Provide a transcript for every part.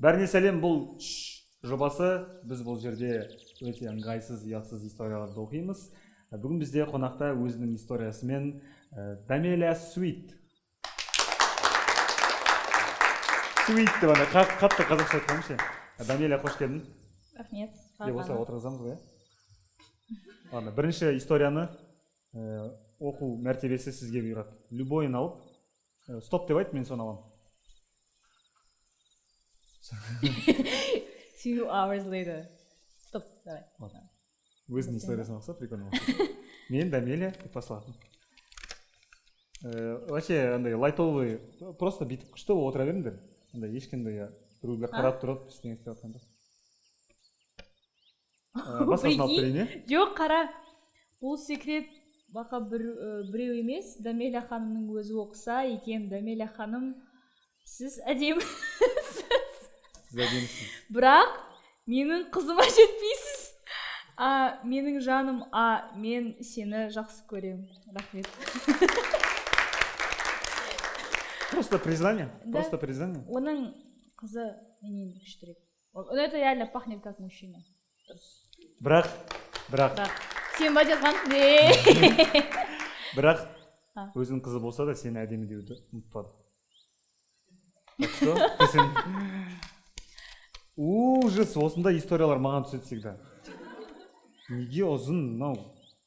Бәріне сәлем! Бұл «Шш» жобасы. Біз бұл жерде өте ыңғайсыз, ұятсыз историяларды оқимыз. Бүгін бізде қонақта өзінің историясымен Дамеля Суит. Суит деп ана қатты қазақша айтқаным ше. Дамеля, қош келдің. Рахмет. Деп осылай отырғызамыз ғой, иә? Ладно, бірінші историяны оқу мәртебесі сізге бұйырады. Любойын алып, стоп деп айт, мен соны аламын. 2 hours later. Стоп, давай. Өзінің историясын оқыса, прикольно болады. Мен Дамеля деп басталатын. Вообще андай лайтовый, просто бүйтіп күшті болып отыра беріңдер. Андай ешқандай біреуге қарап тұрып ештеңе істеп жатқан жоқ. Басқасын алып берейін, иә? Жоқ, қара. Бұл секрет бақа бір, біреу емес, Дамеля ханымның өзі оқыса екен. Дамеля ханым, сіз әдемісіз. Сіз әдемісіз. Бірақ менің қызыма жетпейсіз. А, менің жаным, а, мен сені жақсы көремін. Рахмет. Просто признание. Да. Просто признание. Оның қызы менен күштірек. Ну, это реально пахнет как мужчина. Дұрыс. Бірақ Бірақ сен ба жазған? Бірақ А. өзінің қызы болса да, сені әдемі деуді ұмытпады. Так что ты сен, ужас, осындай историялар маған түседі всегда. Неге ұзын мынау,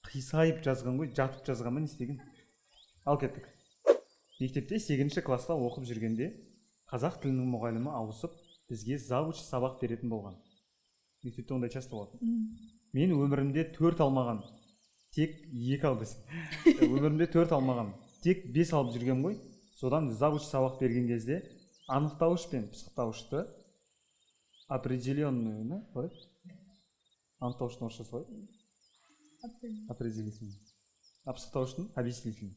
қисайып жазған ғой, жатып жазған ба, не істеген? Ал кеттік. Мектепте сегізінші класста оқып жүргенде қазақ тілінің мұғалімі ауысып, бізге завуч сабақ беретін болған. Мектепте ондай часто болатын. Мен өмірімде төрт алмаған, тек екі ал десең, өмірімде төрт алмаған, тек бес алып жүргем ғой. Содан завуч сабақ берген кезде анықтауыш пен пысықтауышты, определенную ма, қалай еді? Анықтауыштың орысшасы қалай? Определительный. А пысықтауыштың объяснительный.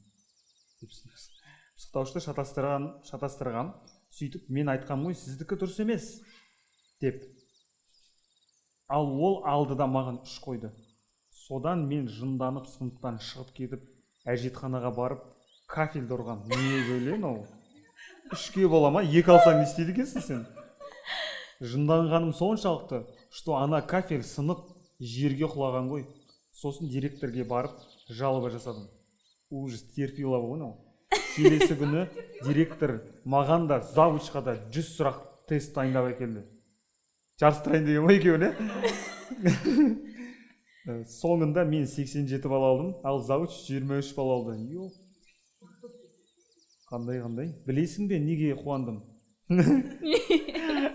Пысықтауышты шатастырған. Сөйтіп мен айтқам ғой, сіздікі дұрыс емес деп. Ал ол алдыда маған үш қойды. Содан мен жынданып, сыныптан шығып кетіп, әжетханаға барып, кафельді ұрғам. Не бөле мынау, үшке бола ма? Екі алсаң, не істейді екенсің сен? Жынданғаным соншалықты, что ана кафель сынып, жерге құлаған ғой. Сосын директорге барып жалоба жасадым. Ужас, терпила ғой мынау. Келесі күні директор маған да, завучқа да 100 сұрақ тест дайындап әкелді. Жарыстырайын деген ғой екеуін, иә. Соңында мен 87 балл алдым, ал завуч 23 балл алды. Ё, қандай, қандай! Білесің бе, неге қуандым?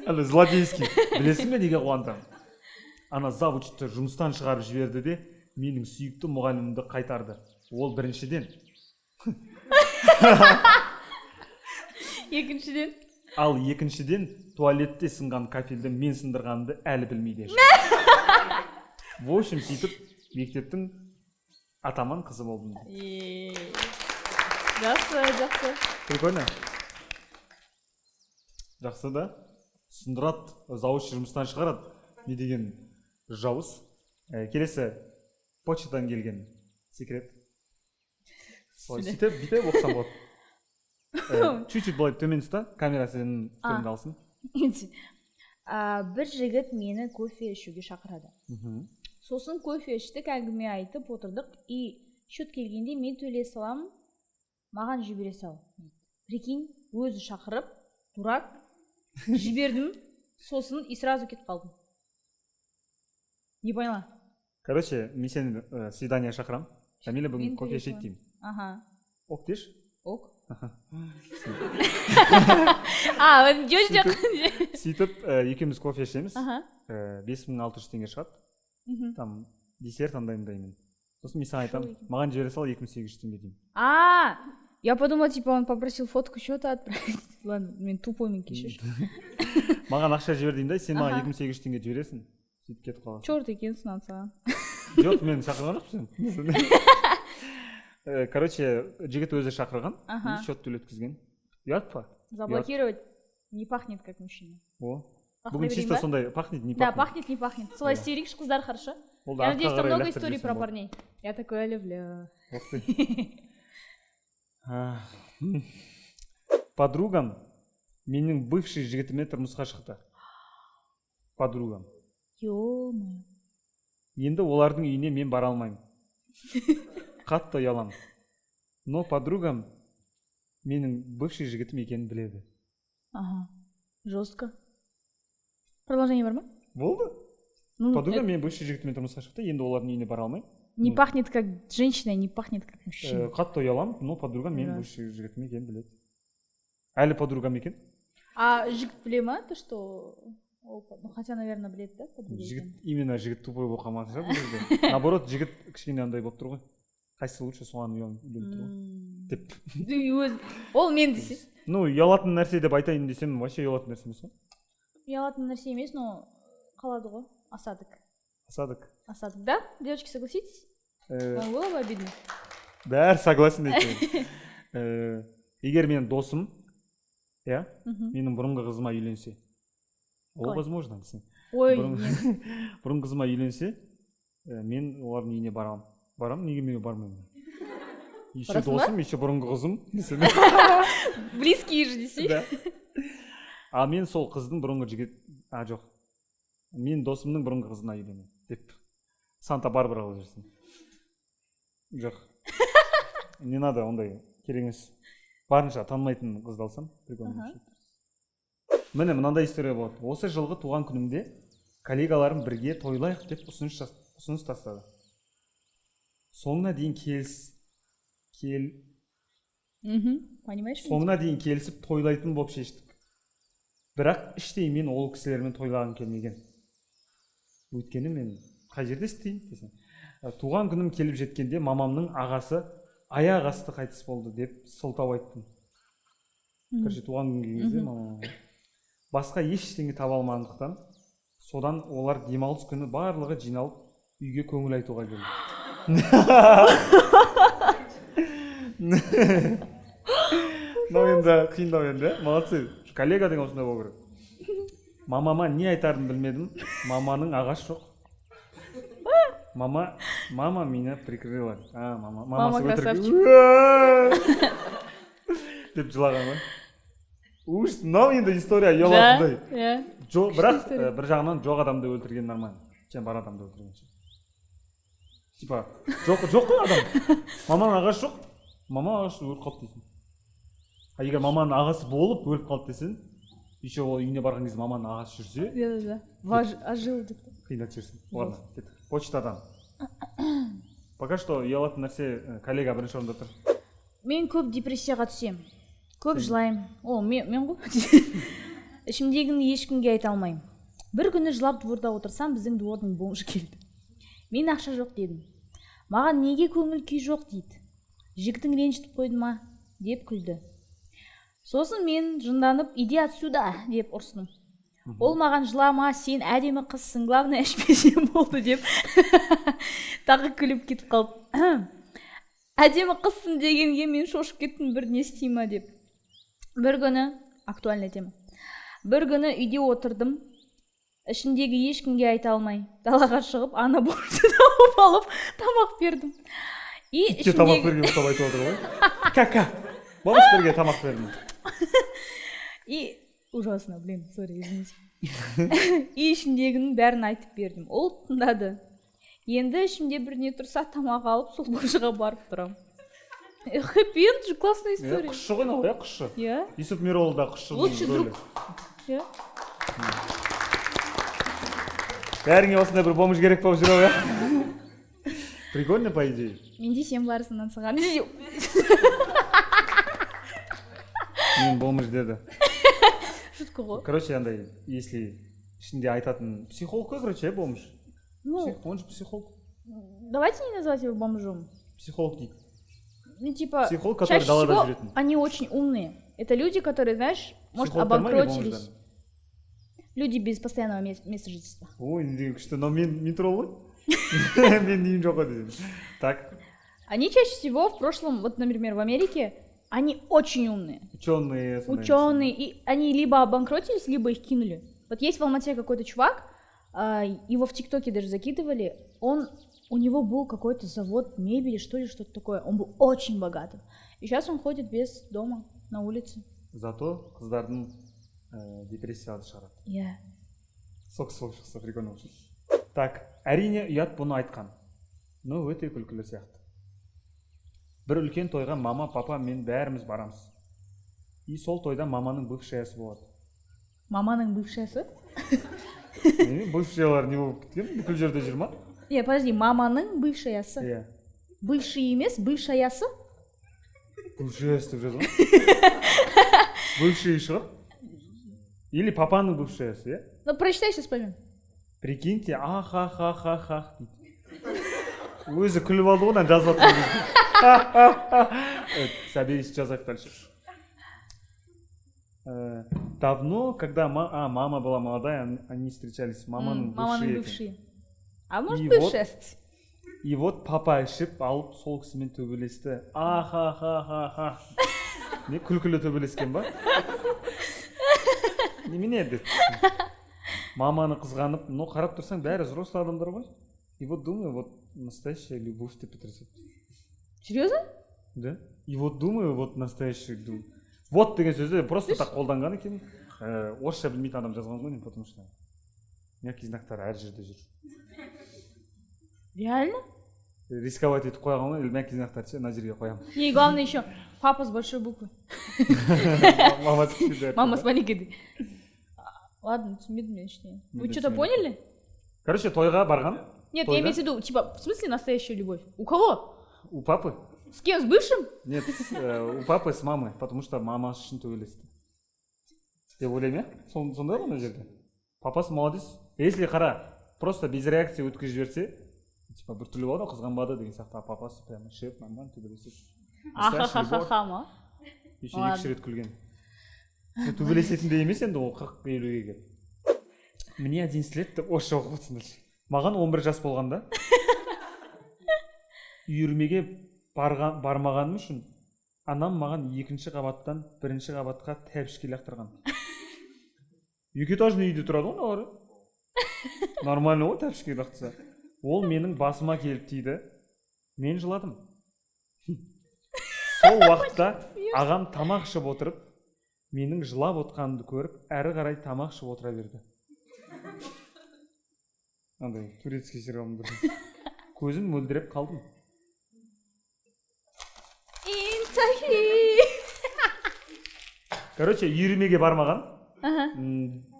Ана злодейский. Білесің бе, неге қуандым? Ана завучты жұмыстан шығарып жіберді де, менің сүйікті мұғалімімді қайтарды. Ол біріншіден. Екіншіден? Ал екіншіден, туалетте сынған кафельді мен сындырғанымды әлі білмейді ешкім. В общем, сөйтіп мектептің атаман қызы болдым. Е, жақсы, жақсы. Прикольно, жақсы да. Сындырады, завуч жұмыстан шығарады, не деген жауыз! Келесі почтадан келген секрет. Солай, сөйтіп бүйтіп оқысам болады. Чуть чуть былай төмен ұста, камера сенің түріңді алсын. А, бір жігіт мені кофе ішуге шақырады. Сосын кофе іштік, әңгіме айтып отырдық, и счет келгенде мен төлей саламын, маған жібере сал дейді. Прикинь, өзі шақырып, дурак, жібердім сосын и сразу кетіп қалдым. Не поняла. Короче, мен сені свидание шақырамын. Камиля, бүгін Мен кофе төлей ішейік саламын. деймін. Ок деші. Ок. А, жоқ, жоқ. Сөйтіп екеуміз кофе ішеміз. 5600 теңге шығады. Там десерт, андай мындаймен. Сосын мен саған айтамын, екен. маған жібере сал 2800 теңге деймін. А, я подумала, типа, он попросил фотку счета отправить. Ладно, мен тупоймын, кешірші. Маған ақша жібер деймін да, сен маған 2800 теңге жібересің, сөйтіп кетіп қаласың. Черт екенсің, ал саған. Жоқ, мен шақырған жоқпын сені. Короче, жігіт өзі шақырған и счет төлеткізген. Ұят па? Заблокировать. Не пахнет как мужчина. О. Пахне Бүгін берейін чисто ба? Сондай, пахнет, не Да, пахнет. пахнет, не пахнет. Солай Да. істейікші, қыздар, хорошо? Ол да Я артқа надеюсь, там қарай много лақтырып историй жіберсең про болады. парней. Я такое люблю. Ух ты. А, Подругам менің бывший жігітіме тұрмысқа шықты. Подругам. Ё-моё. Енді олардың үйіне мен бара алмаймын. Қатты ұяламын. Но подругам менің бывший жігітім екенін біледі. Ага. Жестко. Продолжение бар ма? Болды. Ну, Подруга это менің бывший жігітіммен тұрмысқа шықты, енді олардың үйіне бара алмаймын. не Ну. пахнет как женщина, не пахнет как мужчина. Қатты ұяламын, но подругам менің Да. бывший жігітім екенін біледі. Әлі подругам екен. А жігіт біле ма, то что ну, хотя, наверное, біледі, да, подруга Жігіт, екенін? именно жігіт тупой болып қалмаған шығар бұл жерде. Наоборот, жігіт кішкене андай болып тұр ғой. Қайсысы лучше, соған үйленіп тұр ғой. Деп. Ол мен десе. Ну, ұялатын нәрсе деп айтайын десем, вообще ұялатын нәрсе емес қой. Ұялатын нәрсе емес, но қалады ғой. Осадок. Осадок. Осадок, да? Девочки, согласитесь? Вам было бы обидно? Бәрі согласен дейді. Егер менің досым, иә, менің бұрынғы қызыма үйленсе, ол Қалай? возможно десең. Ой, Бұрын қызыма үйленсе, мен олардың үйіне барамын. Барамын, неге мен бармаймын? Еще Барасың ба? досым, еще бұрынғы қызым десем. Близкие же десей. Да. А мен сол қыздың бұрынғы жігіт, а жоқ. Мен досымның бұрынғы қызына үйленемін деп. Санта-Барбара қылып жіберсін. Жоқ. Не надо, ондай керек емес. Барынша танымайтын қызды алсам, прикольно. Міне мынандай история болады. Осы жылғы туған күнімде коллегаларым бірге тойлайық деп ұсыныс тастады. Соңына дейін келіс кел Понимаешь? Соңына дейін келісіп тойлайтын болып шештік. Бірақ іштей мен ол кісілермен тойлағым келмеген. Өйткені мен қай жерде істеймін десең. Туған күнім келіп жеткенде мамамның ағасы аяқ асты қайтыс болды деп сылтау айттым. Короче, туған күн келген кезде мамам басқа ештеңе таба алмағандықтан, содан олар демалыс күні барлығы жиналып үйге көңіл айтуға келді. Мынау енді қиындау енді, молодцы. Коллега деген осындай болу керек. Мамама не айтарымды білмедім. Маманың ағасы жоқ. Мама меня прикрыла. А, мама, Мама мамасы өтірік. Красавчик. Деп жылаған ғой. Уж мынау енді история ұялатындай. Иә. Жо, бірақ История. Бір жағынан жоқ адамды өлтірген нормально, чем бар адамды өлтіргенше. Типа, жоқ, жоқ қой адам. Маманың ағасы жоқ. Мама ағасы өліп қалды дейсің. А егер маманың ағасы болып өліп қалды десең, еще ол үйіне барған кезде маманың ағасы жүрсе, Да, да, да. Ожил деп. Қиындатып жіберсін. Ладно, кеттік. Почтадан. Пока что ұялатын нәрсе коллега бірінші орында тұр. Мен көп депрессияға түсемін. Көп жылаймын. О, мен ғой. Ішімдегіні ешкімге айта алмаймын. Бір күні жылап дворда отырсам, біздің двордың бомжы келді. Мен ақша жоқ дедім. Маған неге көңіл күй жоқ дейді. Жігітің ренжітіп қойды ма деп күлді. Сосын мен жынданып, иди отсюда деп ұрыстым. Ол маған жылама, сен әдемі қызсың, главное ішпесең болды деп тағы күліп кетіп қалды. Әдемі қызсың дегенге мен шошып кеттім, бір не істей ма деп. Бір күні, актуальная тема. Бір күні үйде отырдым, ішімдегі ешкімге айта алмай, далаға шығып, ана бомжды тауып алып, тамақ бердім. И Итке тамақ ішімдегі берген ұқсап айтып отыр ғой. Кака. Бомждерге тамақ бердім. И ужасно, блин, сори, извините. И ішімдегінің бәрін айтып бердім. Ол тыңдады. Енді ішімде бір не тұрса, тамақ алып, сол бомжға барып тұрамын. Хэппи энд же, классная Иә, история. Құсшы ғой мынау, иә, құсшы. Иә. Юсуп Мироғлы да құсшының Лучший рөлі. друг. Иә. Бәріңе осындай бір бомж керек болып жүр ау, иә. Прикольно, по идее. Менде сен барсың саған. Мен бомж деді. Шутка ғой. Короче, андай, если ішінде айтатын психолог қой, короче, иә, бомж. Ну, Он же психолог. Давайте не называть его бомжом. Психолог дейді. Ну, типа, Психолог, который чаще далада всего жүретін. они очень умные. Это люди, которые, знаешь, может, Психологтар ма или обанкротились. бомждар? Люди без постоянного места жительства. Ой, не деген күшті. Мынау мен туралы ғой. Мен нейім жоқ қой десем. Так. Они чаще всего в прошлом, вот, например, в Америке, они очень умные. Ученые сондай. Ученые. И они либо обанкротились, либо их кинули. Вот есть в Алмате какой-то чувак, его в ТикТоке даже закидывали, у него был какой-то завод мебели, что ли, что-то такое. Он был очень богатым. И сейчас он ходит без дома, на улице. Зато қыздардың депрессияны шығарады. Иә. Сол кісі болып шықса, прикольно болушы еді. Так, әрине, ұят бұны айтқан, но өте күлкілі сияқты. Бір үлкен тойға мама, папа, мен, бәріміз барамыз. И сол тойда маманың бывшаясы болады. Маманың бывшаясы? Неме, бывшиялар не болып кеткен, бүкіл жерде жүр ма? Не, подожди, маманың бывшаясы? Иә. Бывший емес, бывшаясы? Бывшаясы деп жазған, бывший шығар или папаның бывшаясы, иә. Ну, прочитай, сейчас поймем. Прикиньте, аха ха ха ха дейді. Өзі күліп алды ғой мынаны жазып жатқан кезде. Соберись, жазайық дальше. Давно, когда мама была молодая, они встречались. Маманың Маманың бывший екен. Бывший, а может, И вот- бывшая. И вот папа ішіп алып, сол кісімен төбелесті. Аха ха ха ха. Не, күлкілі төбелескен ба, немене деп маманы қызғанып. Но қарап тұрсаң, бәрі взрослый адамдар ғой. И вот думаю, вот настоящая любовь деп бітірсе. Серьезно? Да, и вот думаю, вот настоящий вот деген сөзді просто так қолданған екен. Орысша білмейтін адам жазған ғой деймін, потому что мягкий знактар әр жерде жүр. Реально? Рисковать етіп қойған ғой, мягкий знактарды ше, мына жерге қоямын. И главное еще папа с большой буквы. Мама с кішкентай. Мама с маленькой. Ладно, түсінбедім мен ештеңе. Мен Вы де что-то түсінбедім. поняли? Короче, тойға барған. Нет, я Тойда? имею в виду, типа, в смысле настоящая любовь? У кого? У папы. С кем? С бывшим? Нет, у папы с мамой, потому что мамасы үшін төбелесті деп ойлаймын, иә. Сондай ғой мына жерде. Папасы молодец. Если қара, просто без реакции өткізіп жіберсе, типа біртүрлі болады ғой, қызғанбады деген сияқты. А папасы прямо ішіп, нормально төбелесіп. Настоящая любовь. Ахахахаха ма? Еще Ладно. екі үш рет күлген. Ну, төбелесетіндей емес енді ол 40-50-ге келіп. Мне 11 лет деп орысша оқып отырсың дальше. Маған 11 жас болғанда, үйірмеге бармағаным үшін анам маған екінші қабаттан бірінші қабатқа тәпішке лақтырған. Екі этажный үйде тұрады ғой мыналар, нормально ғой тәпішке лақтырса. Ол менің басыма келіп тиді, мен жыладым. Сол уақытта ағам тамақ ішіп отырып, менің жылап отқанымды көріп, әрі қарай тамақ ішіп отыра берді. Андай турецкий сериалдың бір. Көзім мөлдіреп қалдым. Интахи. Короче, үйірмеге бармаған.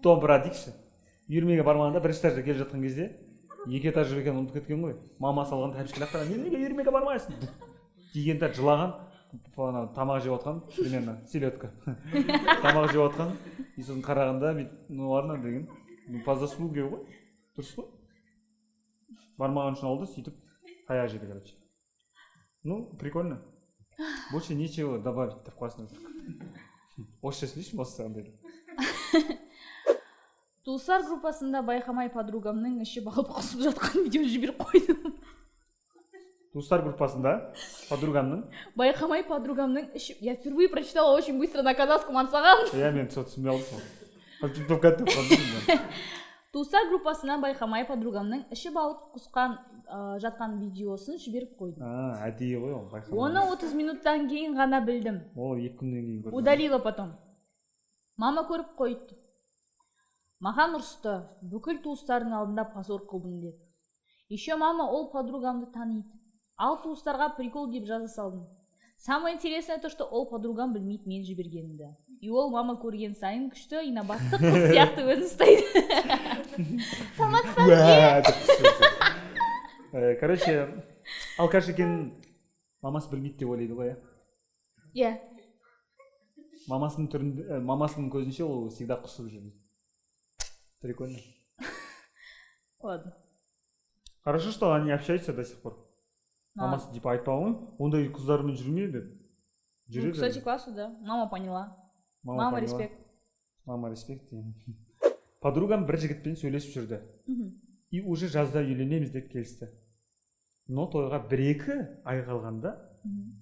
Домбыра дейікші. Үйірмеге бармағанда, бірінші этажда келе жатқан кезде, екі этаж екенін ұмытып кеткен ғой. Мамасы алған, тәпішке лақтырған. «Не, неге үйірмеге бармайсың?» дегенде жылаған. Ана тамақ жеп отқан, примерно селедка тамақ жеп отқан. И сосын қарағанда бүйтіп, ну ладно деген. Ну, по заслуге ғой, дұрыс қой. Бармаған үшін алды, сөйтіп таяқ жеді. Короче, ну прикольно. Больше нечего добавить деп қоясың. Орысша сөйлейші осы андайда. Туыстар группасында байқамай подругамның ішіп алып құсып жатқан видео жіберіп қойдым. Туыстар группасында подругамның Байқамай подругамның ішіп. Я впервые прочитала очень быстро на казахском, ансаған. Иә, мен сол түсінбей қалдым сол. Деп қалдым мен. Туыстар группасынан байқамай подругамның ішіп алып құсқан жатқан видеосын жіберіп қойдым. А, әдейі ғой ол, байқамай. Оны 30 минуттан кейін ғана білдім. Ол 2 күннен кейін көрдім. Удалила потом. Мама көріп қойды, маған ұрысты, бүкіл туыстардың алдында позор қылдың деп. Еще мама ол подругамды таниды. Ал туыстарға прикол деп жаза салдым. Самое интересное то, что ол подругам білмейді мен жібергенімді. И ол мама көрген сайын күшті инабатты қыз сияқты өзін ұстайды. Саламатсыз ба? Уә, деп түсірсе. Короче, алкаш екенін мамасы білмейді деп ойлайды ғой, иә? Иә. Мамасының түрінде, мамасының көзінше ол всегда құсып жүр. Прикольно. Ладно. Хорошо, что они общаются до сих пор. Мамасы типа айтпаған ғой, ондай қыздармен жүрме деп. Ну, Жүре кстати, береді. Классно, да, мама поняла. Мама, поняла. Респект. Мама, респект деймін. Подругам бір жігітпен сөйлесіп жүрді и уже жазда үйленеміз деп келісті. Но тойға 1-2 ай қалғанда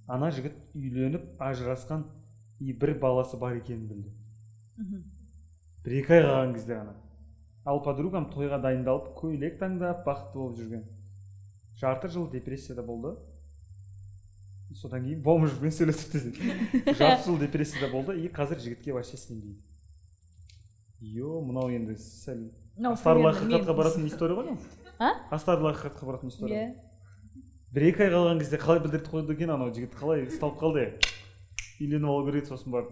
ана жігіт үйленіп, ажырасқан и бір баласы бар екенін білді. 1-2 ай қалған кезде ғана. Ал подругам тойға дайындалып, көйлек таңдап, бақытты болып жүрген. Жарты жыл депрессияда болды. Содан кейін бомжбен сөйлесіп десең. Жарты жыл депрессияда болды и қазір жігітке вообще сенбейді. Йо, мынау енді сәл Мынау астарлы примерно ақиқатқа мен. баратын история ғой мынау. А? Астарлы ақиқатқа баратын история. Иә. 1-2 ай қалған кезде қалай білдіртіп қойды екен анау жігіт, қалай ұсталып қалды? Үйленіп алу керек еді, сосын барып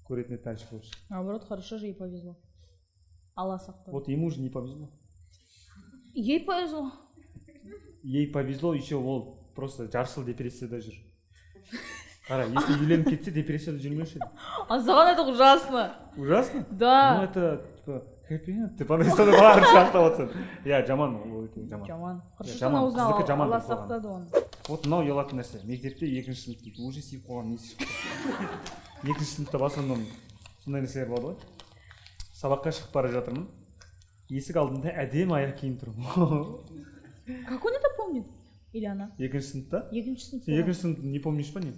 көретін еді дальше больше. Наоборот, хорошо же, ей повезло. Алла сақтады. Вот ему же не повезло. Ей повезло. Ей повезло, еще ол просто жарты жыл депрессияда жүр. Қара, если үйленіп кетсе, депрессияда жүрмеуші еді. А саған это ужасно. Ужасно? Да. Ну это типа хэппи энд деп андай сондай барынша ақтап отырсың. Иә, жаман, ол өте жаман. Жаман. Хорошо, Иә, что она жаман. узнала. Қыздікі жаман Алла деп қойған. сақтады оны. Вот мынау ұялатын нәрсе. Мектепте екінші сынып дейді. Уже сүйіп қойған несі шықты. Екінші сыныпта в основном сондай нәрселер болады ғой. Сабаққа шығып бара жатырмын. Есік алдында әдемі аяқ киім тұр. Как он это помнит? Или она? Екінші сыныпта? Екінші сыныпта. Сен екінші сыныпты не помнишь па не?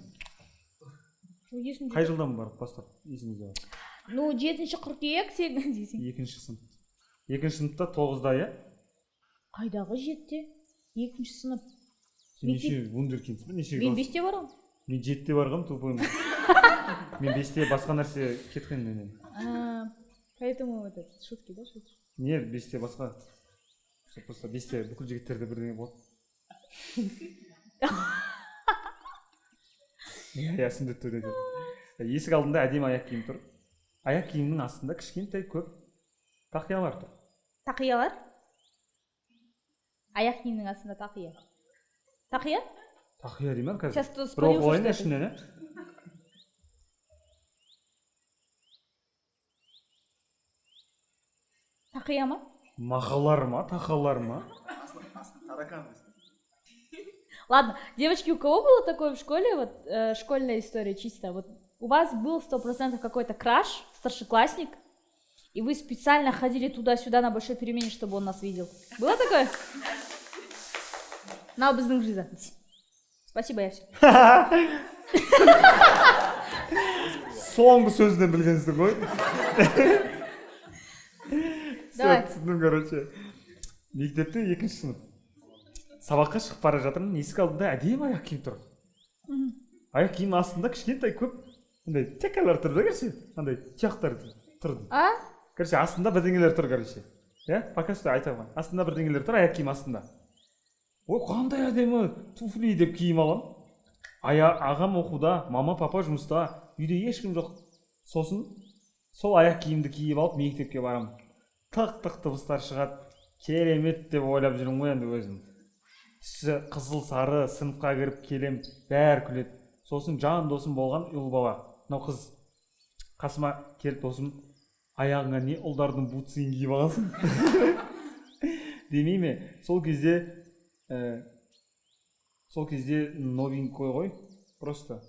Есімде. Қай жылдан барып бастап есіңізде бар? Ну, 7 қыркүйек сегіз десең. Екінші сынып. Екінші сыныпта 9-да, иә? Қайдағы 7-те? Екінші сынып. Сен неше вундеркиндсің ба? Неше Мен класс? 5-те барғам. Мен 7-те барғам, тупой. Мен 5-те басқа нәрсе кеткен менен. А, поэтому этот шутки, да, шутки? Не, 5-те басқа. Сол просто 5-те бүкіл жігіттерде бірдеңе болады. Иә, иә, сүндет той деп. Есік алдында әдемі аяқ киім тұр. Аяқ киімнің астында кішкентай көп тақиялар тұр. Тақиялар? Аяқ киімнің астында тақия. Тақия? Тақия дей ма қазір? Сейчас кто Бір оқып спалился, алайын что это? ішінен, иә? Тақия ма? Мақалар ма, тақалар ма? Таракан. Ладно, девочки, у кого было такое в школе, вот школьная история чисто, вот у вас был 100% какой-то краш, старшеклассник, и вы специально ходили туда-сюда на большой перемене, чтобы он нас видел. Было такое? На біздің жиза. Спасибо, я все. Соңғы сөзінен білгенсің ғой. Давай. Түсіндім, короче. Мектепте екінші сынып. Сабаққа шығып бара жатырмын, есік алдында әдемі аяқ киім тұр. Аяқ киімнің астында кішкентай көп андай текалар тұр да, короче, андай тұяқтар тұр. А? Короче, астында бірдеңелер тұр, короче. Иә, пока что айта алмаймын. Астында бірдеңелер тұр, аяқ киім астында. Ой, қандай әдемі туфли деп киім аламын. Ая, ағам оқуда, мама, папа жұмыста, үйде ешкім жоқ. Сосын сол аяқ киімді киіп алып мектепке барамын. Тық-тық дыбыстар шығады. Керемет деп ойлап жүрмін ғой енді өзім. Түсі қызыл сары сыныпқа кіріп келем, бәрі күледі. Сосын жан досым болған ұл бала, мынау қыз қасыма келіп, досым, аяғыңа не ұлдардың бутсыйын киіп алғансың демей ме? Сол кезде сол кезде новенький ғой, просто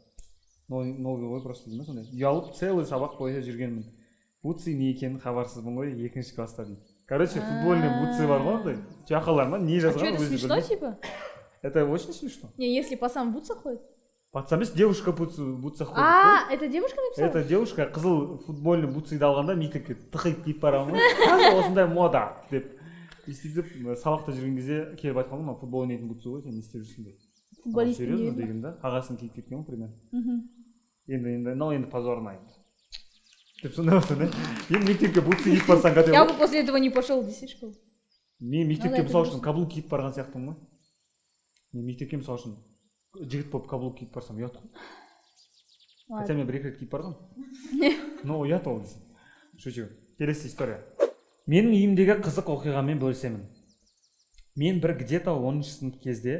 новый ғой просто деймін сондай. Ұялып целый сабақ бойы жүргенмін. Бутсы не екенін хабарсызбын ғой екінші класста дейді. Короче, футбольный бутсы бар ғой андай. Тұяқалар ма не А что, жазған это өзі смешно, білмейді. типа? Это очень смешно. Не, если пацан в бутсах ходит. Пацан емес, девушка бутсах ходит. А, это девушка написала? Это девушка қызыл футбольный бутсыйды алғанда мектепке тықиып киіп барамын ғой. Қазір осындай мода деп. И сөйтіп сабақта жүрген кезде келіп айтқан ғой, мынау футбол ойнайтын бутсы ғой, сен не істеп жүрсің деп. Футболист Серьезно деген да, ағасын киіп кеткен ғой примерно. Енді енді мынау енді позорно енді. Деп сондай болса да. Енді мектепке бутсы киіп барсаң қате Я ғой. бы после этого не пошел десей школу. Мен мектепке Ну да, мысал это үшін каблук киіп барған сияқтымын ғой. Мен мектепке мысал үшін жігіт болып каблук киіп барсам ұят қой. Хотя мен бір екі рет киіп барғанмын. Но ұят ол десең. Шучу. Келесі история. Менің үйімдегі қызық оқиғамен бөлісемін. Мен бір где-то 10 сынып кезде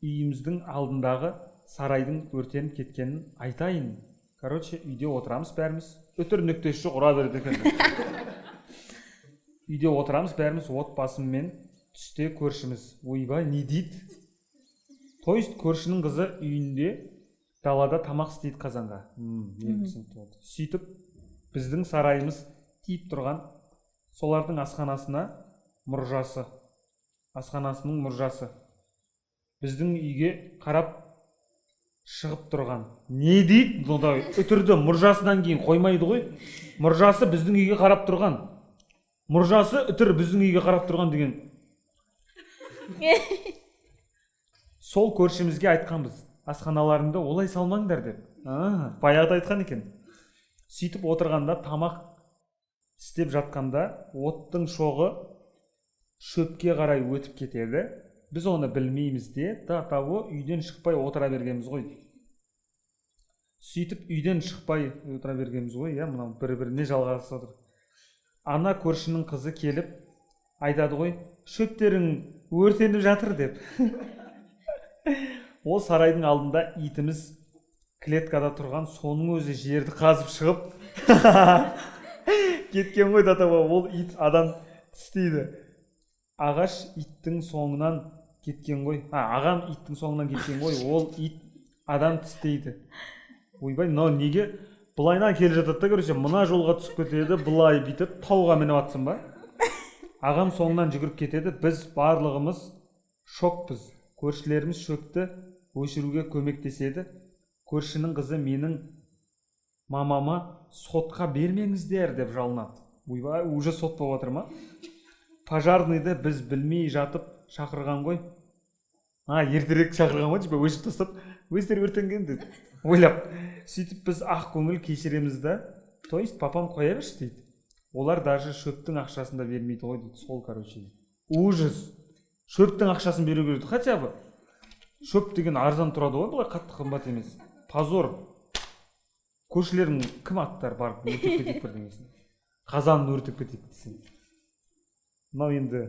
үйіміздің алдындағы сарайдың өртеніп кеткенін айтайын. Короче, үйде отырамыз бәріміз. Үтір нүктесі жоқ ұра береді екен. Үйде отырамыз бәріміз отбасыммен, түсте көршіміз. Ойбай, не дейді? То есть көршінің қызы үйінде далада тамақ істейді қазанға. Енді түсінікті болды. Сөйтіп біздің сарайымыз тиіп тұрған солардың асханасына мұржасы. Асханасының мұржасы. Біздің үйге қарап шығып тұрған. Не дейді? Мұнда үтірді мұржасынан кейін қоймайды ғой. Мұржасы біздің үйге қарап тұрған. Мұржасы үтір біздің үйге қарап тұрған деген. Сол көршімізге айтқанбыз. Асханаларыңды олай салмаңдар деп. Баяғыда айтқан екен. Сөйтіп отырғанда тамақ Істеп жатқанда оттың шоғы шөпке қарай өтіп кетеді. Біз оны білмейміз де, до того үйден шықпай отыра бергенбіз ғой. Сөйтіп үйден шықпай отыра бергенбіз ғой, иә, мынау бір біріне жалғасып жатыр. Ана көршінің қызы келіп айтады ғой, шөптерің өртеніп жатыр деп. Ол сарайдың алдында итіміз клеткада тұрған, соның өзі жерді қазып шығып кеткен ғой. До того ол ит адам тістейді. Ағаш иттің соңынан кеткен ғой, а ағам иттің соңынан кеткен ғой. Ол ит адам тістейді. Ойбай, мынау неге былайынан келе жатады да, короче, мына жолға түсіп кетеді, былай бүйтіп тауға мініп жатсың ба? Ағам соңынан жүгіріп кетеді. Біз барлығымыз шокпыз. Көршілеріміз шөпті өшіруге көмектеседі. Көршінің қызы менің мамама сотқа бермеңіздер деп жалынады. Ойбай, уже сот болып жатыр ма? Пожарныйды біз білмей жатып шақырған ғой. А, ертерек шақырған ғой, типа өшіріп тастап, өздері өртенген деп ойлап. Сөйтіп біз ақ көңіл кешіреміз да, то есть папам қоя берші дейді. Олар даже шөптің ақшасын да бермейді ғой дейді. Сол, короче, ужас. Шөптің ақшасын беру керек хотя бы. Шөп деген арзан тұрады ғой, былай қатты қымбат емес. Позор. Көршілерің кім аттар, барып өртеп кетейік бірдеңесін, қазанын өртеп кетейік десең. Мынау енді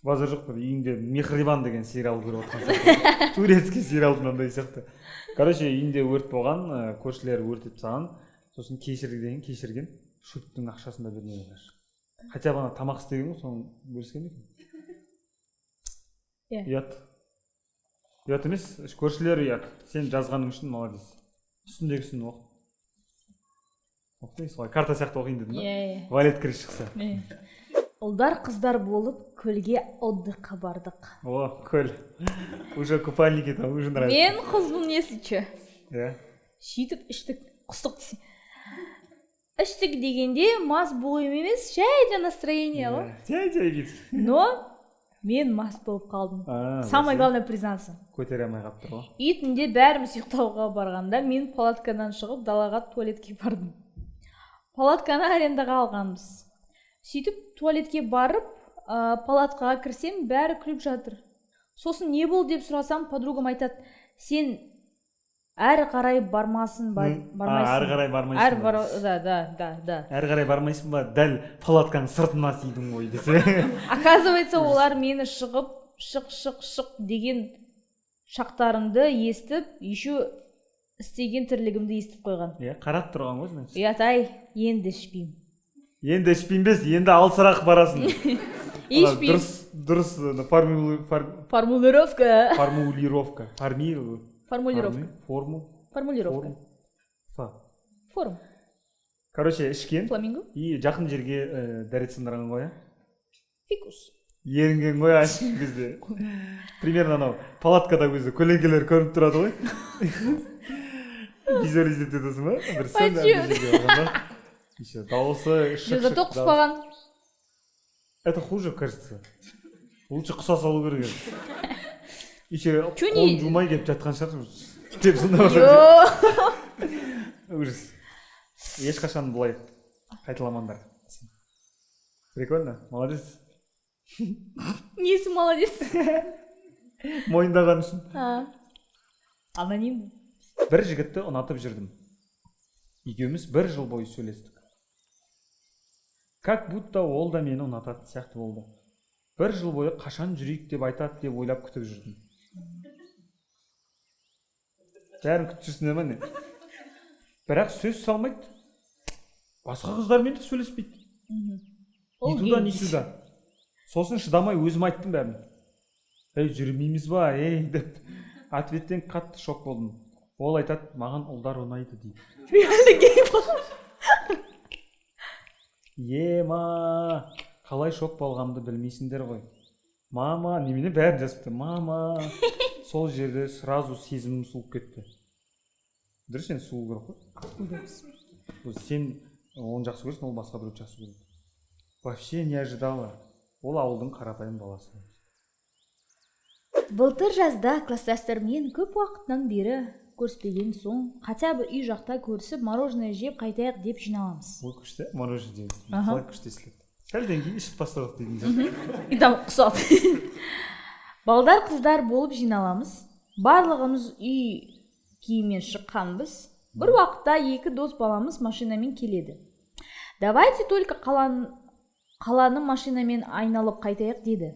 базар жоқ, бір үйіңде Мехриван деген сериал көріп отқан сияқты, турецкий сериал мынандай сияқты. Короче, үйінде өрт болған, көршілері өртеп тастаған, сосын кешір деген, кешірген, шөптің ақшасын да бермеген даже. Хотя бы ана тамақ істеген ғой, соны бөліскен екен. Иә. Ұят. Ұят емес, көршілер ұят. Сен жазғаның үшін молодец. Үстіндегісін оқы, оқы. Солай карта сияқты оқиын дедім ба? Иә. Валет кіріс шықса. Иә. Ұлдар қыздар болып көлге отдыхқа бардық. О, көл, уже купальники там уже нравится. Мен қызбын, если че. Иә. Сөйтіп іштік, құстық десе. Іштік дегенде мас болу емес, жай для настроения ғой. Жай жай бүйтіп. Но мен мас болып қалдым. А, самое бәсе. главное признаться. Көтере алмай қалып тұр ғой. И түнде бәріміз ұйықтауға барғанда мен палаткадан шығып, далаға туалетке бардым. Палатканы арендаға алғанбыз. Сөйтіп туалетке барып, палаткаға кірсем, бәрі күліп жатыр. Сосын не болды деп сұрасам, подругам айтады: сен әрі қарай бармасын ба? Бармайсың. А, әрі қарай бармайсың әрі ба? Бар, да. Әрі қарай бармайсың ба, дәл палатканың сыртына сидің ғой десе. Оказывается, олар мені шығып, шық, шық, шық деген шақтарымды естіп, еще істеген тірлігімді естіп қойған. Иә, қарап тұрған ғой, значит. Ұят ай, енді ішпеймін. Енді ішпеймін емес, енді алысырақ барасың. Ана Ішпеймін. Дұрыс, дұрыс, ана Формулировка. Формулировка, Формулировка. Форму. Формулировка. Форм, ф. Форм. Короче, ішкен. Фламинго. И жақын жерге дәрет сындырған ғой, иә. Фикус. Ерінген ғой ашқан кезде. Примерно анау палаткада өзі көлеңкелер көрініп тұрады ғой, визуализировать етесің ба бір сәл Почему? андай жерге барғанда. Еще дауысы шық, Зато шық, дауыс. құспаған. Это хуже, кажется. Лучше құса салу керек еді. Еще Чё қолын жумай келіп жатқан шығар деп сонда болса. Йо. Ужас. Ешқашан бұлай қайталамаңдар. Прикольно, молодец. Несі молодец? Мойындаған үшін. А. Анонимный. Бір жігітті ұнатып жүрдім. Екеуміз бір жыл бойы сөйлестік. Как будто ол да мені ұнататын сияқты болды. Бір жыл бойы қашан жүрейік деп айтады деп ойлап күтіп жүрдім. Бәрін күтіп жүрсіңдер ма, не? Бірақ сөз салмайды, басқа қыздармен де сөйлеспейді. Ол Ни туда, гей. ни сюда. Сосын шыдамай өзім айттым бәрін: ей, жүрмейміз ба, ей, деп. Ответтен қатты шок болдым. Ол айтады: маған ұлдар ұнайды дейді. Реально гей бол. Ема, қалай шок болғанымды білмейсіңдер ғой. Мама немене, бәрін жазыпты. Мама, сол жерде сразу сезімім суып кетті. Дұрыс, енді суу керек қой. Бұл сен оны жақсы көресің, ол басқа біреуді жақсы көреді. Вообще не ожидала. Ол ауылдың қарапайым баласы. Былтыр жазда класстастарыммен көп уақыттан бері Көріспеген соң хотя бы үй жақта көрісіп, мороженое жеп қайтайық деп жиналамыз. Ой, күшті, мороженое деген қалай күшті естіледі. Сәлден кейін ішіп тастадық дейтін сияқты. И там құсады. Балдар, қыздар болып жиналамыз. Барлығымыз үй киіммен шыққанбыз. Бір уақытта екі дос баламыз машинамен келеді. Давайте только қаланы машинамен айналып қайтайық деді.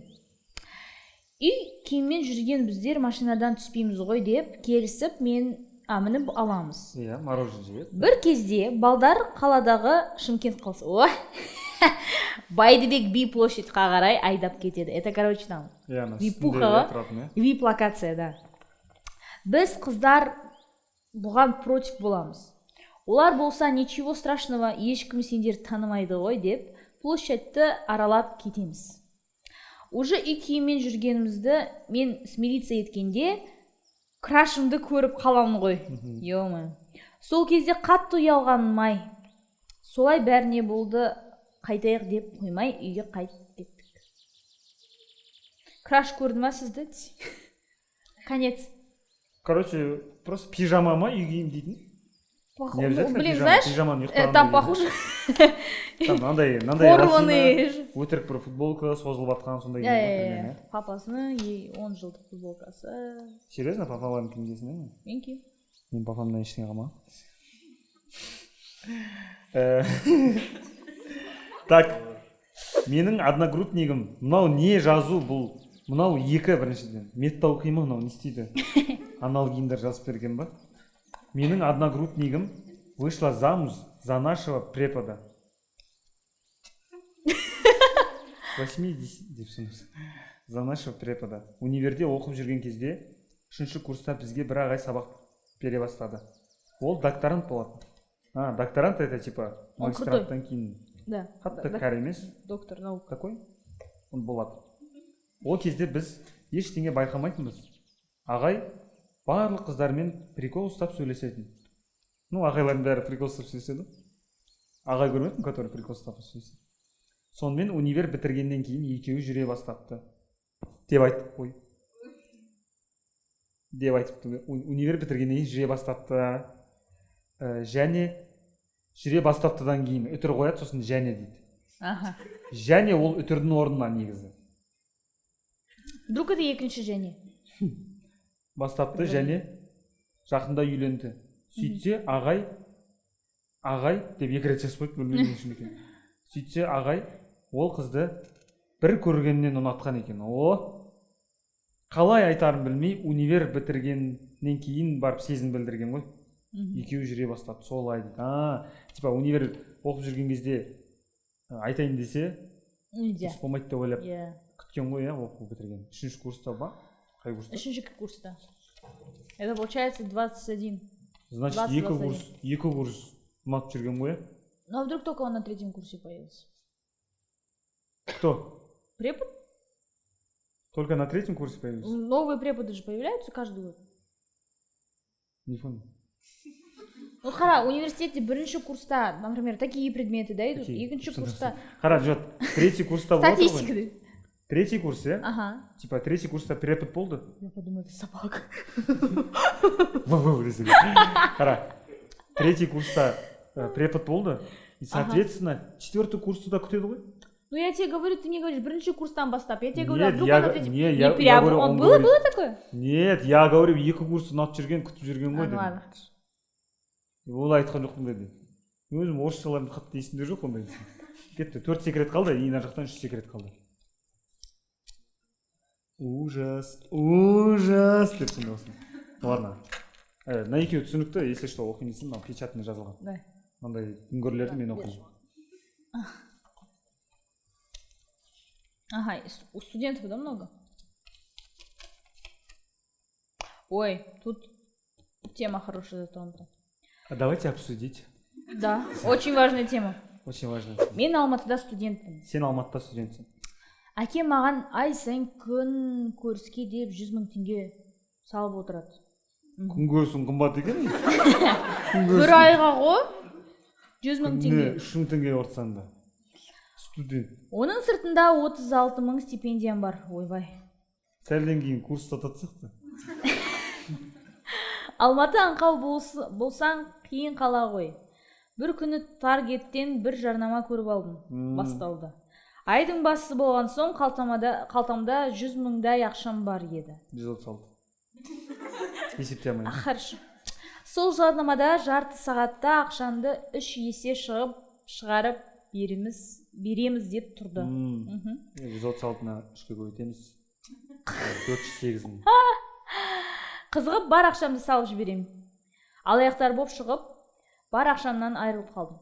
Үй киіммен жүрген біздер машинадан түспейміз ғой деп келісіп, мен мініп аламыз. Иә, мороженое жеп. Бір кезде балдар қаладағы Шымкент қаласы, о, Байдыбек би площадьқа қарай айдап кетеді. Это, короче, там иә, ана Випуха. Үстінде тұратын, иә. Вип локация, да. Біз, қыздар, бұған против боламыз. Олар болса, ничего страшного, ешкім сендерді танымайды ғой деп, площадьті аралап кетеміз. Уже үй киіммен жүргенімізді мен смириться еткенде, крашымды көріп қаламын ғой. Е, сол кезде қатты ұялғаным ай. Солай бәріне болды, қайтайық деп қоймай, үйге қайтып кеттік. Краш көрді ма сізді? Конец. Короче, просто пижама ма үй киім дейтін? Не обязательно Блин, пижама, знаешь, пижаманы ұйықтағанда там киеді. Похоже Там мынандай порванный. лосина, өтірік бір футболка созылып жатқан сондай иә киім иә ғой примерно, иә иә. Папасының 10 жылдық футболкасы. Серьезно, папалардың киім ме? Мен киемін. Менің папамнан ештеңе қалмаған. Так, менің одногруппнигім. Мынау не жазу бұл? Мынау екі, біріншіден, медта оқи ма мынау, не істейді? Аналгиндер жазып берген ба? Менің одногруппнигім вышла замуж за нашего препода 80 деп түсіндірсін. За нашего препода. Универде оқып жүрген кезде, үшінші курста бізге бір ағай сабақ бере бастады. Ол докторант болатын. А, докторант — это типа Он магистранттан кейін Да. қатты кәрі емес. Доктор наук. Какой он болады. Ол кезде біз ештеңе байқамайтынбыз. Ағай барлық қыздармен прикол ұстап сөйлесетін. Ну, ағайлардың бәрі прикол ұстап сөйлеседі. Ағай көрмеппін, который прикол ұстап сөйлеседі. Сонымен, универ бітіргеннен кейін екеуі жүре бастапты деп айт, ой, деп айтыпты. Универ бітіргеннен кейін жүре бастапты. Және жүре бастаптыдан кейін үтір қояды, сосын және дейді. Және ол үтірдің орнына негізі. Вдруг это екінші және. Бастапты және жақында үйленді. Сөйтсе, ағай, ағай деп екі рет жазып қойды, білмеймін не үшін екенін. Сөйтсе, ағай ол қызды бір көргеннен ұнатқан екен. О, қалай айтарын білмей, универ бітіргеннен кейін барып сезім білдірген ғой. Екеуі жүре бастады солай дейді. А, типа универ оқып жүрген кезде айтайын десе, Нельзя. дұрыс болмайды деп ойлап күткен ғой, иә, оқу бітірген. Үшінші курста ба, қай курста? Үшінші курста, это получается 21. Значит, 20, екі 21. курс, екі курс ұнатып жүрген ғой, иә. Ну, а вдруг только он на третьем курсе появился? Кто? Препод. Только на третьем курсе появился? Новые преподы же появляются каждый год. Не понял. Ну, қара, университетте бірінші курста, например, такие предметы да идут. Какие? Екінші курста Қара, жоқ, третий курста болып отыр ғой. Статистика дейді. Третий курс, иә. Типа третий курста препод болды. Я подумала, это собака. В в десең. Қара, третий курста препод болды и, соответственно, четвертый курсты да күтеді ғой. Ну, я тебе говорю, ты мне говоришь, бірінші курстан бастап. Я тебе говорю, а Нет, вдруг я он на третьем. не, Не я прям. говорю, Он он было, говорит. было такое? Нет, я говорю, екі курс ұнатып жүрген, күтіп жүрген А, ғой ну дедім. ладно, хорошо. Олай айтқан жоқпын деді. Өзім орысшаларым қатты есімде жоқ ондай. Кетті, төрт секрет қалды и мына жақтан үш секрет қалды. Ужас, ужас деп сондай болсын. Ладно, мына екеуі түсінікті. Если что, оқимын десем, мынау печатный жазылған. Да. Мынандай үңгірлерді мен оқимын. Ага, и у студентов, да, много? Ой, тут тема хорошая затронута. А давайте обсудить. Да, очень важная тема. Очень важно. Мен Алматыда студентпін. Сен Алматыда студентсің. Әкем маған ай сайын күн көріске деп 100 000 теңге салып отырады. Күнкөрісің қымбат екен. Бір айға ғой, 100 000 Күніне теңге. 3000 теңге ортсаң да, студент. Оның сыртында 36 000 стипендиям бар. Ойбай. Сәлден кейін курс сататын сияқты. Алматы аңқау болсаң, қиын қала ғой. Бір күні Таргеттен бір жарнама көріп алдым. Басталды. Айдың басы болған соң қалтамда 100 мыңдай ақшам бар еді. 136. Есептей алмаймын. Хорошо. Сол жарнамада жарты сағатта ақшаңды үш есе шығарып береміз деп тұрды. 136-ны үшке көбейтеміз. 408 мың. Қызығып бар ақшамды салып жіберемін. Алаяқтар боп шығып, бар ақшамнан айырылып қалдым.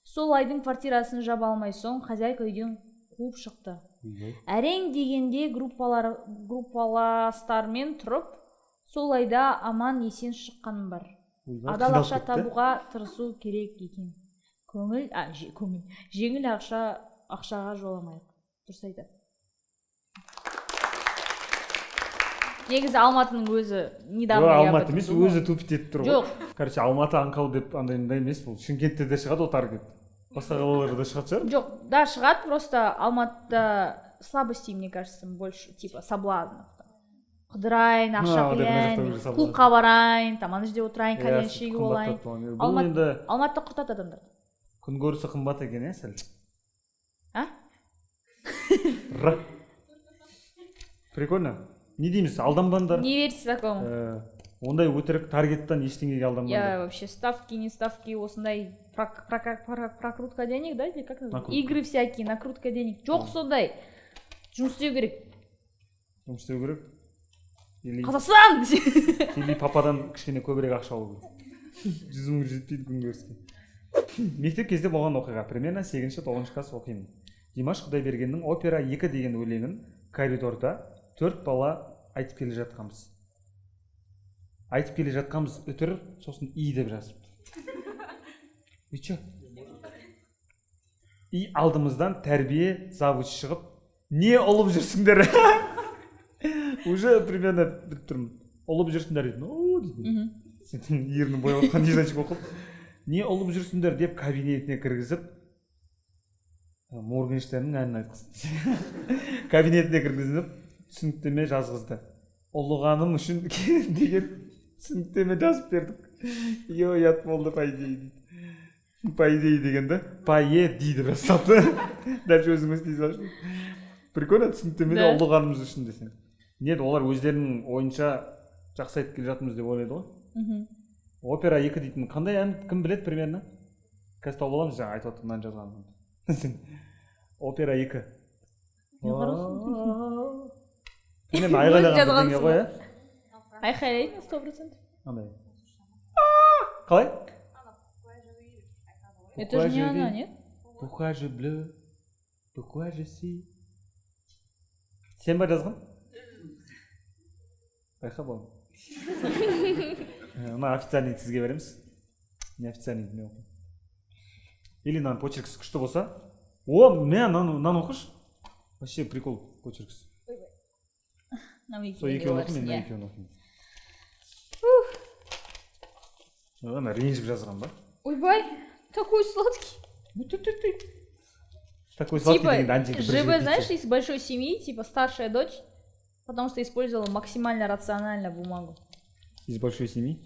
Сол айдың квартирасын жаба алмай соң, хозяйка үйден қуып шықты. Ойбай. Әрең дегенде группаластармен тұрып, сол айда аман есен шыққаным бар. Ойбай, Адал қиналып ақша кетті. табуға тырысу керек екен. Көңіл, а, көңіл, жеңіл ақшаға жоламайық. Дұрыс айтады. Негізі Алматының өзі недавно Жоқ, я об Алматы этом емес, думала. Өзі тупить етіп тұр ғой. Жоқ. Короче, Алматы аңқау деп андай мындай емес бұл. Шымкентте де шығады ғой Таргет. Басқа қалаларда да шығатын шығар. Жоқ, да, шығады, просто Алматыда слабостей, мне кажется, больше, типа соблазнов. Қыдырайын, ақша А, деп мына жақта құяйын, уже соблазн. Клубқа барайын, там ана жерде отырайын, Иә, кальян сөйтіп шегіп алайын. қымбаттатып алған. Бұл енді Алматыда құртады адамдарды. Күнкөрісі қымбат екен, иә, сәл. А? Р. Прикольно. Не дейміз, алданбаңдар. Не верьте такому. Ондай өтірік Таргеттан ештеңеге алданбаңдар. Я вообще ставки, не ставки, осындай прокрутка денег, да, или как называется? Накрутка. Игры всякие, накрутка денег. Жоқ сондай. Жұмыс істеу керек. Жұмыс істеу керек. Или, Қазақстан! или пападан кішкене көбірек ақша алу керек. 100 мың жетпейді күнкөріске. Мектеп кезде болған оқиға. Примерно сегізінші, тоғызыншы класс оқимын. Димаш Құдайбергеннің «Опера 2» деген өлеңін коридорда төрт бала айтып келе жатқанбыз. Айтып келе жатқанбыз үтір, сосын и деп жазыпты. И че? И алдымыздан тәрбие завуч шығып, не ұлып жүрсіңдер? Уже примерно біліп тұрмын. Ұлып жүрсіңдер дейді. О, дейді. Сен ернін бояп отқан дизайнщик болып қалды. Не ұлып жүрсіңдер деп кабинетіне кіргізіп, Моргенштерннің әнін айтқызды. Кабинетіне кіргізіп, түсініктеме жазғызды. Ұлығаным үшін деген түсініктеме жазып бердік. Е, ұят болды, по идее дейді. По идее дегенді по е ди деп жазып. Дальше өзің істей салшы. Прикольно, түсініктеме де ұлығанымыз үшін десең. Не, олар өздерінің ойынша жақсы айтып келе жатырмыз деп ойлайды ғой. «Опера 2» дейтін қандай ән, кім біледі примерно? Қазір тауып аламыз, жаңа айтып отырмын, мынаны жазған. «Опера 2». Не қарайсың? Примерно айғайлаған Жазғансың бірдеңе ғой, иә? Айқайлайды 100%. Андай. Қалай? Это же не она, нет? Pourquoi je bleu? Pourquoi je suis? Сен ба жазған? Байқа, балам. Мына официальный сізге береміз. Неофициальный мен оқимын. Или мынаның почеркісі күшті болса. О, мә, мынаны оқышы. Вообще прикол почеркісі. Мынау Сол екеуін екеуін оқимын, мен мына иә. Екеуін оқимын. Ана ренжіп жазған ба? Ойбай, такой сладкий. Такой сладкий Типа, дегенде ана жерде бір ЖБ, жерде знаешь, из большой семьи, типа старшая дочь, потому что использовала максимально рационально бумагу. Из большой семьи?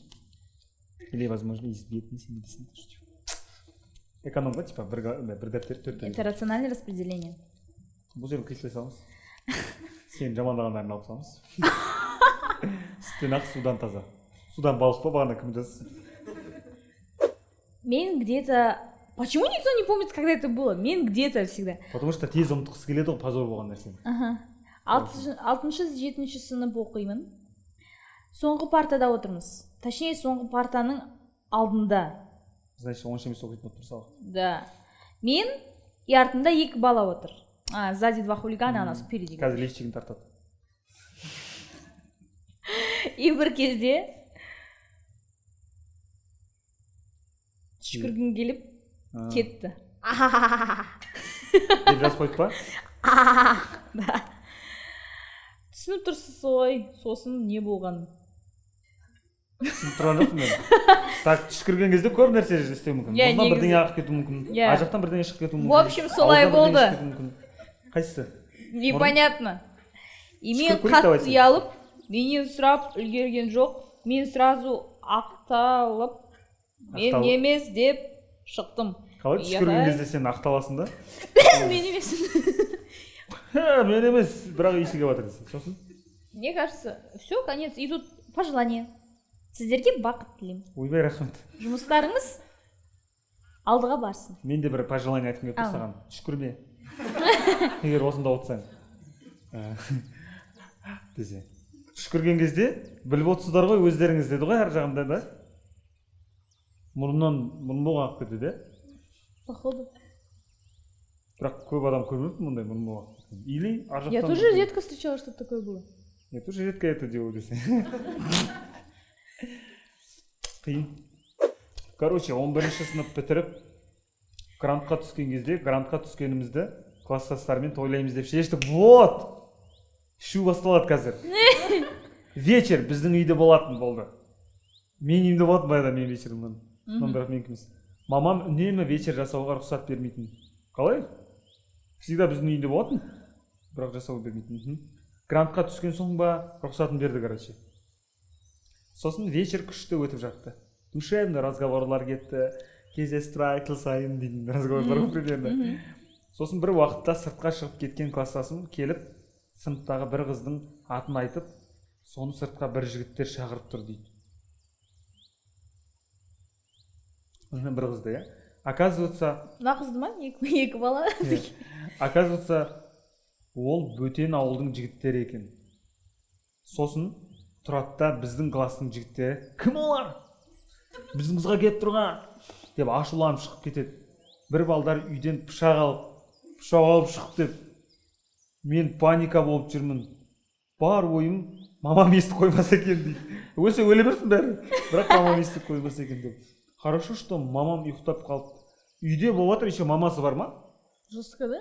Или, возможно, из бедной семьи десең. Эконом ба, типа, бір дәптер төрт. Это рациональное распределение. Бұл жерін қистай саламыз. Сен жамандағандарын алып саламыз. Сүттен ақ, судан таза. Судан балық па, бағана кім жазды? Мен где-то. Почему никто не помнит, когда это было? Мен где-то всегда. Потому что тез ұмытқысы келеді ғой позор болған нәрсені. Аха. Алтыншы, жетінші сынып оқимын. Соңғы партада отырмыз. Точнее, соңғы партаның алдында. Значит, онша емес оқитын болып тұр сабақ. Да. Мен и артымда екі бала отыр. А, сзади два хулигана, она спереди. Қазір лифчигін тартады. И бір кезде түшкіргім келіп кетті. Деп жазып қойып па? Да. Түсініп тұрсыз ғой, сосын не болғанын. Түсініп тұрған жоқпын мен. Так, түшкірген кезде көп нәрсе істеуі мүмкін. Иә, Мұрнынан негізі. Бірдеңе ағып кетуі мүмкін. Иә. Ар жақтан бірдеңе шығып кетуі мүмкін. В общем, солай Ауыздан бірдеңе болды. шығып кетуі мүмкін. Қайсысы? Непонятно. И мен Түшкіріп көрейік, қатты давайте. Ұялып, менен сұрап үлгерген жоқ. Мен сразу ақталып, мен Ақталып. емес деп шықтым. Қалай, түшкірген Ұят-ай. кезде сен ақталасың да? Мен емес. «Хе, мен емес, бірақ иісі келіп жатыр» дейсің. Сосын? Мне кажется, все, конец. И тут пожелание: сіздерге бақыт тілеймін. Ойбай, рахмет. Жұмыстарыңыз алдыға барсын. Мен де бір пожелание айтқым келіп тұр Ал. саған: түшкірме, егер осында отырсаң. Десе, түшкірген кезде біліп отырсыздар ғой өздеріңіз деді ғой. Ар жағында да мұрнынан мұрын боғы ағып кетеді, иә? Походу. Бірақ көп адам көрмеппін мұндай мұрын боғы ағып кеткен. Или ар жақтан. Я тоже редко встречала, чтобы такое было. Я тоже редко это делаю десе. Қиын. Короче, 11 сынып бітіріп, грантқа түскен кезде, грантқа түскенімізді класстастармен тойлаймыз деп шештік. Вот ішу басталады қазір. Вечер біздің үйде болатын болды, менің үйімде болатын баяғыда менің вечерім. Но бірақ менікі емес. Мамам үнемі вечер жасауға рұқсат бермейтін. Қалай, всегда біздің үйінде болатын, бірақ жасауға бермейтін. Грантқа түскен соң ба, рұқсатын берді. Короче, сосын вечер күшті өтіп жатты, душевный разговорлар кетті, кездесіп тұра сайын дейтін разговорлар ғой примерно. Сосын бір уақытта сыртқа шығып кеткен класстасым келіп, сыныптағы бір қыздың атын айтып, соны сыртқа бір жігіттер шақырып тұр дейді. Бір қызды, иә, оказывается. Мына қызды ма, екі бала? Иә. Оказывается, ол бөтен ауылдың жігіттері екен. Сосын тұрады да, біздің класстың жігіттері: «Кім олар, біздің қызға келіп тұрған?» деп ашуланып шығып кетеді. Бір балдар үйден пышақ алып шықты деп. Мен паника болып жүрмін, бар ойым мамам естіп қоймаса екен дейді. Өлсе, өле берсін бәрі, бірақ мамам естіп қоймаса екен деп. Хорошо, что мамам ұйықтап қалыпты. Үйде болып жатыр, еще мамасы бар ма? Жестко, да?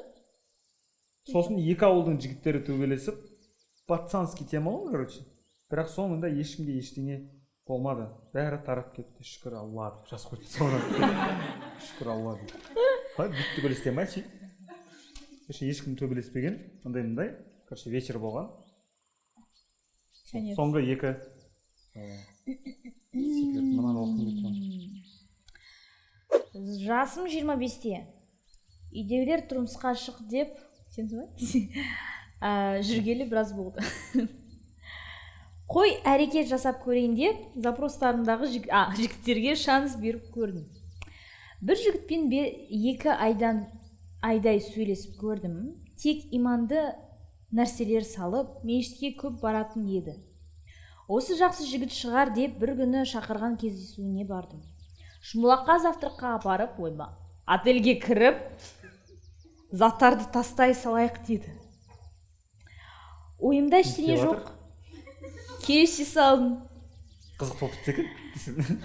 Сосын екі ауылдың жігіттері төбелесіп, пацанский тема ғой, короче. Бірақ соңында ешкімге ештеңе болмады, бәрі тарап кетті, шүкір Алла деп жазып қойды соңынан. Шүкір Алла деп. Қалай, бүйтіп төбелескен ба ше? Короче, ешкім төбелеспеген, андай мындай, короче, вечер болған. Конец. Соңғы екі секрет. Мынаны оқығым келіп тұр. Жасым 25-те. Үйдегілер тұрмысқа шық деп сенсің ба? Жүргелі біраз болды. Қой, әрекет жасап көрейін деп, запростарымдағы жігіттерге шанс беріп көрдім. Бір жігітпен 2 айдай сөйлесіп көрдім. Тек иманды нәрселер салып, мешітке көп баратын еді. Осы жақсы жігіт шығар деп, бір күні шақырған кездесуіне бардым. Шымбұлаққа завтракқа апарып, ойба, отельге кіріп, заттарды тастай салайық деді. Ойымда ештеңе Не істеп? жоқ, келісе салдым. Қызық болып кетті екен десең.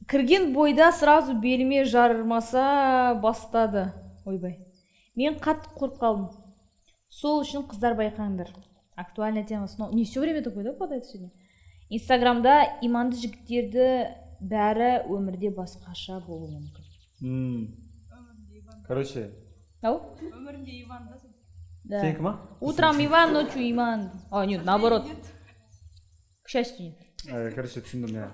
Кірген бойда сразу беліме жармаса бастады. Ойбай, мен қатты қорқып қалдым. Сол үшін, қыздар, байқаңдар, актуальная тема снова. Не все время такое, да, попадает сегодня. Инстаграмда иманды жігіттерді бәрі өмірде басқаша болуы мүмкін. Короче. Ау. Өмірінде Иван да сен? Да. Сенікі ма? Утром Иван, ночью Иман. А, нет, наоборот. К счастью, нет. Короче, түсіндім, иә.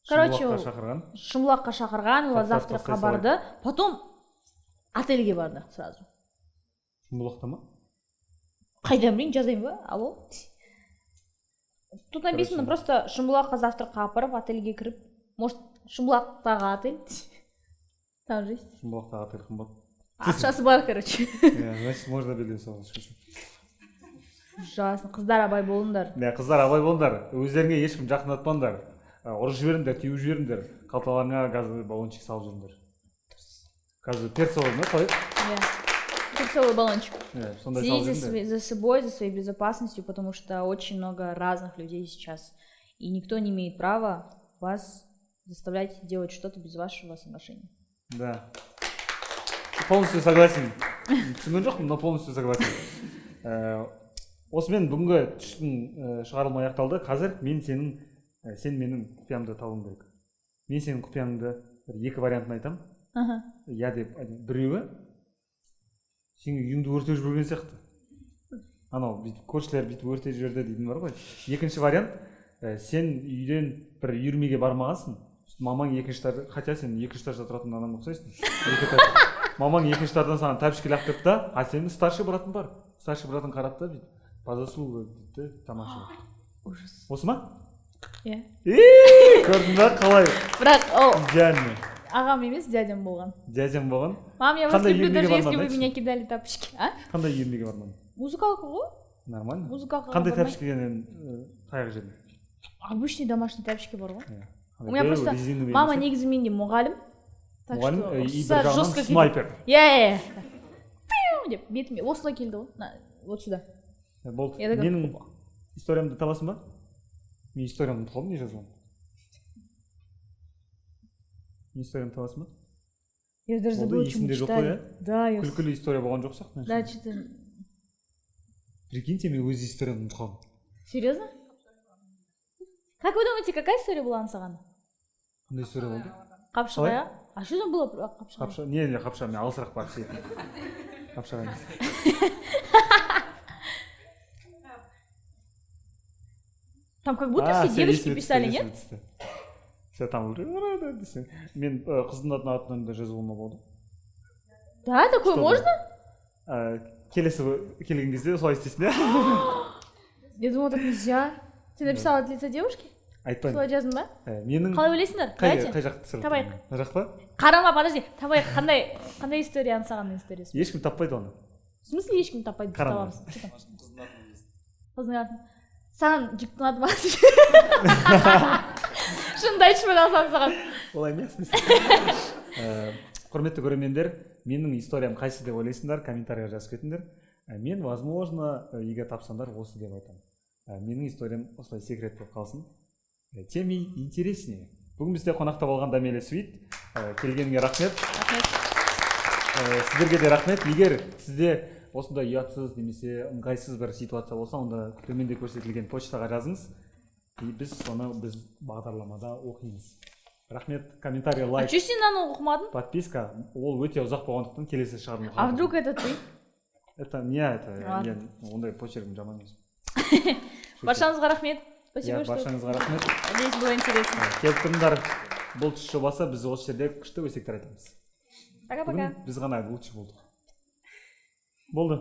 Короче, Шымбұлаққа шақырған. Шымбұлаққа шақырған олар. Заттар Завтракқа тастай. барды, потом отельге барды сразу. Шымбұлақта ма? Қайдан білейін, жазайын ба? Алло, тут написано. Короче. Просто Шымбұлаққа завтракқа апарып, отельге кіріп. Может, Шымбұлақтағы отель там же есть. Шымбұлақтағы отель қымбат. Ақшасы бар, короче. Иә, значит, можно билей салған. Ужасно. Қыздар, абай болыңдар. Иә, қыздар, абай болыңдар, өздеріңе ешкім жақындатпаңдар. Ұрып жіберіңдер, теуіп жіберіңдер, қалталарыңа газовый баллончик салып жүріңдер. Газовый, перцовый ма, қалай? Иә, перцовый баллончик. Иә, сондай салып Следите жүріңдер. за собой, за своей безопасностью, потому что очень много разных людей сейчас, и никто не имеет права вас заставлять делать что-то без вашего соглашения. Да, полностью согласен. Түсінген жоқпын, но полностью согласен. Осымен бүгінгі түштің шығарылымы аяқталды. Қазір мен сенің сен менің құпиямды табуың керек. Мен сенің құпияңды бір екі вариантын айтамын. Иә деп айт. Біреуі сенің үйіңді өртеп жіберген сияқты, анау бүйтіп көршілер бүйтіп өртеп жіберді дейтін бар ғой. Екінші вариант Сен үйден бір үйірмеге бармағансың, мамаң екінші этажда, хотя сен екінші этажда тұратын адамға ұқсайсың. Екі этаж. Мамаң екінші этаждан саған тәпішке лақтырды да, а сенің старший братың бар. Старший братың қарады да, бүйтіп, по заслугам дейді да, тамаша. Ужас. Осы ма? Иә. Ей, көрдің ба қалай? Бірақ ол Идеально. ағам емес, дядям болған. Дядям болған. Мам, я вас Қандай люблю, үйірмеге даже если бармадың, вы айтшы? меня кидали тапочки. А? Қандай үйірмеге бармадың? Музыкалка ғой. Нормально. Музыкалкаға Қандай бармай. тәпішкеден таяқ жедің? Обычный домашний тапочки бар ғой. Иә. У меня Біреу просто резиновый мама емес, негізі менде мұғалім. Так мұғалім, что и ұрысса бір жағынан жестко кетеді. снайпер. Иә, иә, иә. Пиу деп бетіме осылай келді ғой. На, вот сюда. Болды. Я такая, Менің историямды табасың ба? Мен историямды ұмытып қалдым, не жазғанымды. Менің историямды табасың ба? Я даже Болды, забыла, что мы есімде жоқ қой, читали. иә? Да, я... Күлкілі история болған жоқ сияқты. Да, что-то... Прикиньте, мен өз историямды ұмытып қалдым. Серьезно? Как вы думаете, какая история была Аңсаған? Қандай история болды? Қапшағай? А что там было про Қапшағай? Қапша, не, Қапша, мен алысырақ барып істейтін. Қапшағай емес. Там как будто А, все всё, девочки есіме түсті, писали, есіме нет? түсті. Все там десең. Мен қыздың атын да жазуыма болды. Да, такое Чтобы- можно? Келесі келген кезде солай істейсің, иә? Я думала, так нельзя. Ты написала от лица девушки? Айтпаймын. Солай жаздың ба? Менің Қалай ойлайсыңдар? қай Давайте. қай жақты түсіріп? Табайық. Мына жақ па? Қарама, подожди. Табайық. Қандай история Аңсағанның историясы? Ешкім таппайды оны. В смысле ешкім таппайды? Біз Қарама. табамыз. Что там? Қыздың атын. Саған жігіттің аты ма? Шынымды айтшы, пожалуйста, саған. Олай емес. Құрметті көрермендер, менің историям қайсы деп ойлайсыңдар, комментарийға жазып кетіңдер. Мен, возможно, егер тапсаңдар, осы деп айтамын. Менің историям осылай секрет болып қалсын. Тем и интереснее. Бүгін бізде қонақта болған Дамеля Свит. Келгеніңе рахмет. Рахмет. Сіздерге де рахмет. Егер сізде осындай ұятсыз немесе ыңғайсыз бір ситуация болса, онда төменде көрсетілген почтаға жазыңыз. И біз соны біз бағдарламада оқимыз. Рахмет, комментарий, А лайк, что сен ананы оқымадың? подписка. Ол өте ұзақ болғандықтан келесі шығарылым. А вдруг это ты? Это не это, Ладно. я ондай почеркім жаман емес. Баршаңызға рахмет. Спасибо, Иә, что баршаңызға рахмет. Надеюсь, было интересно. Келіп тұрыңдар. Бұл түс жобасы, біз осы жерде күшті өсектер айтамыз. Пока-пока. Бүгін біз ғана лучше болдық. Болды.